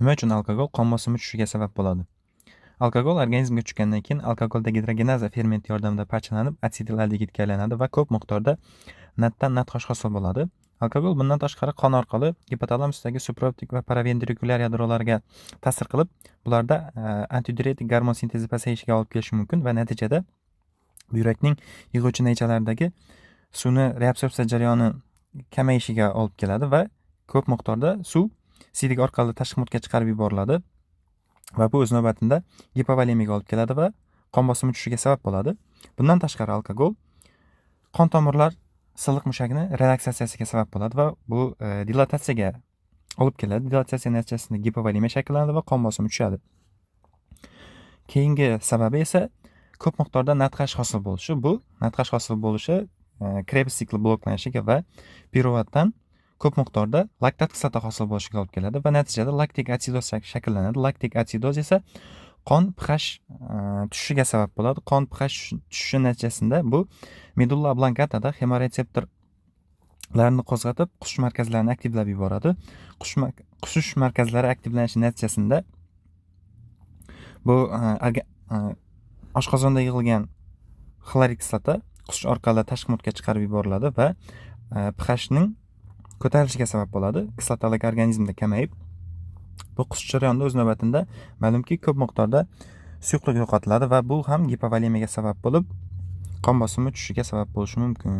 Nima uchun alkogol qon bosimi tushishiga sabab bo'ladi? Alkogol organizmga tushgandan keyin alkogol degidrogenaza fermenti yordamida parchalanib, asetilaldegidga aylanadi va ko'p miqdorda NADdan NADH hosil bo'ladi. Alkogol bundan tashqari qon orqali gipotalamusdagi supraoptik va paraventrikulyar yadrolarga ta'sir qilib, bularda antidiuretik gormon sintezi pasayishiga olib kelishi mumkin va natijada buyrakning yig'uvchi naychalaridagi suvni reabsorbsiya jarayoni kamayishiga olib keladi va ko'p miqdorda suv siydik orqali tashqi muhitga chiqarib yuboriladi va bu o'z navbatida gipovolemiyaga olib keladi va qon bosimi tushishiga sabab bo'ladi. Bundan tashqari alkogol qon tomirlar silliq mushakni relaksatsiyasiga sabab bo'ladi va bu dilatatsiyaga olib keladi. Dilatatsiya natijasida gipovolemiya shakllanadi va qon bosimi tushadi. Keyingi sababi esa ko'p miqdorda NADH hosil bo'lishi. Bu NADH hosil bo'lishi Krebs sikli bloklanishiga va piruvatdan ko'p miqdorda laktat kislota hosil bo'lishiga olib keladi va natijada laktik atsidoz shakllanadi. Laktik atsidoz esa qon pH tushishiga sabab bo'ladi. Qon pH tushishi natijasida bu medulla oblongatada xemoretseptorlarni qo'zg'atib, qusish markazlarini aktivlab yuboradi. Qusish markazlari aktivlanishi natijasida bu oshqozonda yig'ilgan xlorid kislota qusish orqali tashqi muhitga chiqarib yuboriladi va pHning ko'tarilishiga sabab bo'ladi. Kislotalik organizmda kamayib, bu qusish jarayonida o'z navbatida ma'lumki ko'p miqdorda suyuqlik yo'qotiladi va bu ham gipovolemiyaga sabab bo'lib, qon bosimi tushishiga sabab bo'lishi mumkin.